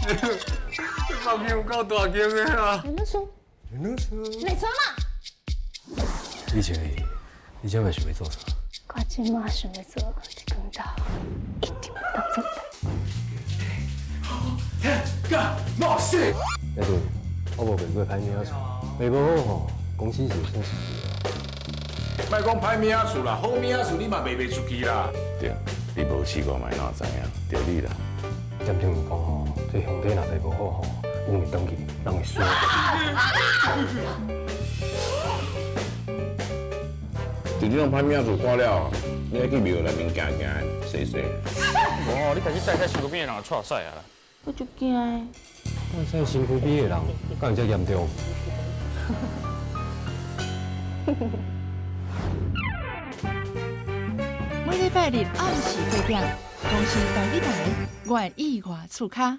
這房間有夠大間的啊！你那說，你錯嘛？以前，你這擺想欲做啥？我這馬想欲做一工頭，一定會當做到。冒死！阿對，我無賣過歹物仔厝，賣無好吼，公司是有損失的。莫講歹物仔厝啦，好物仔厝你嘛賣袂出去啦。對，你無試過嘛哪知影？著你啦。踮聽人講吼，這兄弟若賣無好吼，阮會轉去，人會衰。就這種歹物仔厝看了，你愛去廟內面行行，踅踅。哦，你開始帶在身軀邊的人就挫賽啊啦。我就驚的。帶在身軀邊的人，敢有這嚴重？每禮拜日暗時8點，公視台語台，我的意外厝跤。